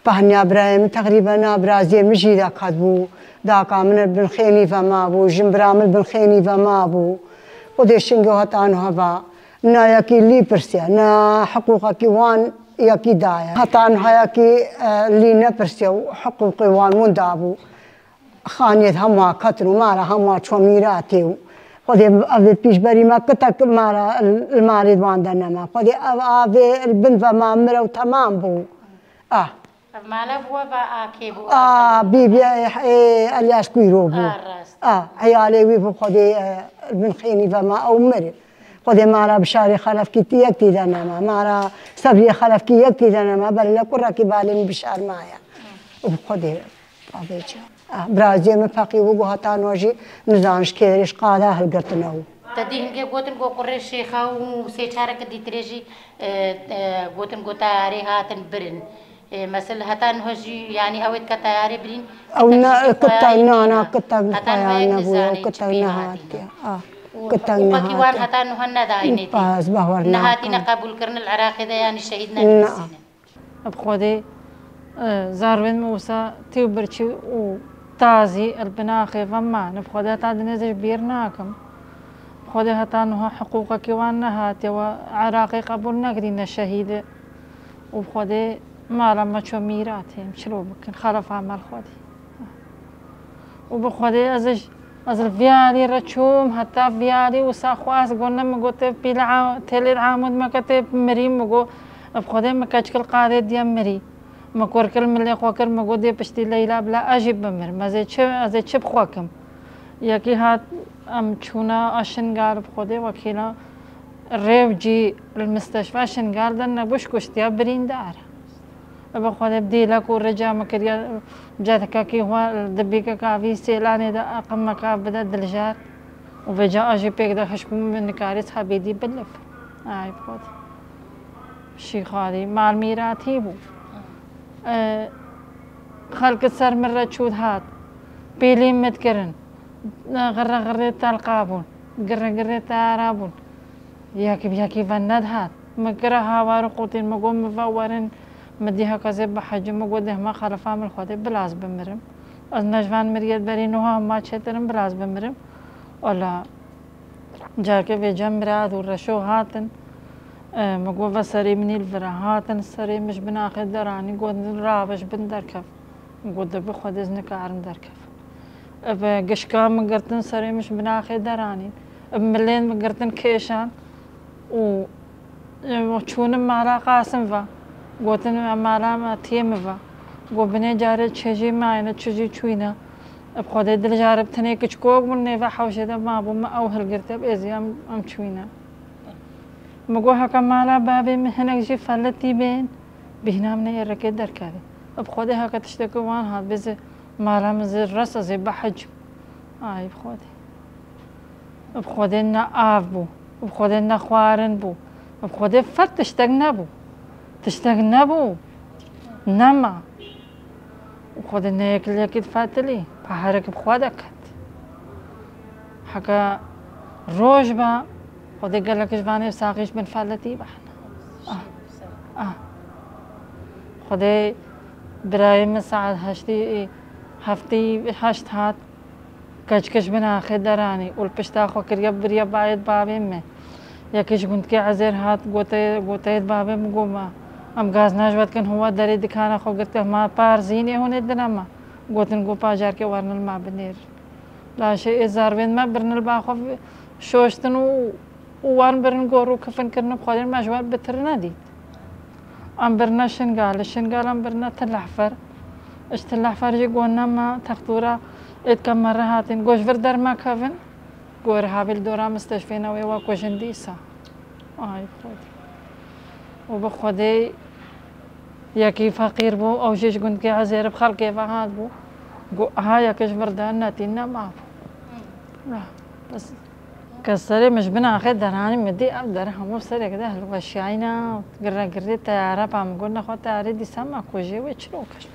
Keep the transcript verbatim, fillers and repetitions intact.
Pahniya birayê min teqrîben a biraziyê min jî de qet bû. Daka min li bin xênî ve mabû, jin bira min li bin xênî ve mabû. Xwedê şingo heta niha va. Na yekî lî pirsiye, na hiqûqekî wan yekî daye. Heta niha yekî, e, lî nepirsiye û hiqûqê wan winda bû. Xaniyê hemû ketin û mara hemû ço mîratê û Xwedê ev ê pîşberî me kitek mara li malê wan de nema. Xwedê ev avê li bin ve ma mire û temam bû. Ah. Ev mala bû ve akê bû. Ah, bî bî, ê, Elyas Kuyro bû. Ah, rast. Ah, heyalê wî bû Xwedê, e, li bin xênî ve ma ew mir. Xwedê mara bi şarê xelefkî yek tî de nema. Mara sebriyê xelefkî yek tî de nema. Belê kurekî balê min bi şar maye. Û Xwedê. Avêca. Ah, biraziyê min feqî bû, heta no jî nizan ji kê derê ji qada hilgirtine û. Te dî hingê gotin ku kurê şêxa û sê çareke dîtirê jî, e, e, gotin ku tayarê hatin birin. E, mesela heta niha jî, yanî ew ê dike tayarê birîn, Ew ne, kitek jî kitek, na, na, kitek heta niha xwe ya yek nebûye, nizane çi kitek pê nehatiye. Hatine. Ah, û kitek hiqûqekî wan nehatiye. Heta niha nedayîne tê. Bas, bawer nakim. Nehatine qebûlkirin li Iraqê de, yanî şehîd Na. Nenivîsîne. Bi Xwedê, e, zarwên min wisa tê û birçî û tazî li bin axê ve man. Bi Xwedê heta dinê ez ji bîr nakim. Bi Xwedê heta niha hiqûqekî wan nehatiye we Iraqê qebûl nekirîne şehîdê. Û bi Xwedê mala me ço mîratê, em çilo bikin, xelefa me li Xwedê. Û bi Xwedê ez ji, ez li vî alî re çûm, heta vî alî wisa xwest, got ne, min got, tê pîlê a-, têlê amûd me ke tê mirî, min got, bi Xwedê min keçik li qadê diye mirî. Min kurkil milê xwe kir, min got, dê piştî Leyla bila ez jî bimirim. Ez ê çi, ez ê çi bi xwe kim? Yekî hat, em çûna a Şingal, bi Xwedê wekîla rêw cî li misteşfa Şingal de nebû, ji kuştiya birîndar. Bi Xwedê bi dêlek û rica min kiriye, cedkekî xwe li dibîkek avî sêlanê de qimeka bide diljar û vêca a jî pêk de hişk bû, min nikarî sabê dî biliv. Ay bi Xwedê. Şîxalî, mal mîratî bû. E, xelk ser min re çû hat. Pêlî min dikirin. Xirre xirrê telqa bûn. Girre girrê teyara bûn. Yekî bi yekî ve nedihat. Min kire hawar û qutîn, min got, min ve werin, min dî heke zê bihecim, min got, dê hema xelefa min Xwedê bila ez bimirim. Ez ne ji van miriyê berî niha hema çêtir im bila ez bimirim. Ola, carkê vêca mirad û reşo hatin, e, min got, ve serê min î li vir e. Hatin serê min ji bin axê deranî, gotin, rabe ji bin derkev. Min got, de bi Xwedê ez nikarim derkevim. Ev gişka min girtin serê min ji bin axê deranîn. Ev milên min girtin kêşan û, e, çûnim mala Qasim ve. Gotin, em mala me tiyê min ve. Got, binê carê çi jî mayne, çi jî çûyne. Ev Xwedê diljar bi tenê kiçkok bûn, nêve hewşê de mabû, min ew hilgirte, bi êzî em, em çûyne. Min got, heke mala bavê min hinek jî feletî bên, bîhna min ê rekê derkevê. Bi Xwedê heke tiştekî wan hat, bê zê mala min zê res ez ê behecim. Ay bi Xwedê. Bi Xwedê ne av bû. Bi Xwedê ne xwarin bû. Bi Xwedê fet tiştek nebû. Tiştek nebû. Nema. Xwedê ne yekî li yekî difetilî. Paherek bi xwe deket. Heke roj be, Xwedê gelek ji van ev saxî ji bin feletî behne. Ah, ah. Xwedê birayê min saet heştî, heftî heşt hat, keçik ji bin axê deranî û li pişta xwe kiriye biriye bayê bavê min. Yekî ji gundkê Ezêr hat, gote, goteyê bavê min, got, ma em gazna ji we dikin, hiwa derê dikana xwe girtiye, ma parzînê hûn ê dine me. Gotin, got, pajarkê wernin ma binêrin. Laşê ê zarvên me birin li ba xwe şoştin û, û wan birin gor û kifin kirin û bi Xwedê me ji wan bitir nedît. Em birine Şingal, li Şingal em birine Tilehfer. Ji Tilehfer jî got, nema textûra êdka me re hatin. Got, ji vir dermekevin. Got, Irhabî li dora misteşfê ne wê we kujin dîsa. Ay Xwedê. Û bi Xwedê yekî feqîr bû, ew jî ji gundkê Ezêr bi xelkê ve hat bû. Got, aha yekî ji vir de netî nema bû. Na, bes. Ke serê min ji bin axê deranî min dî ev der hemû serek de hilweşiyayî ne, girre girrê teyare pa min got, nexwe teyarê dîsa me kujê wê çiro kir.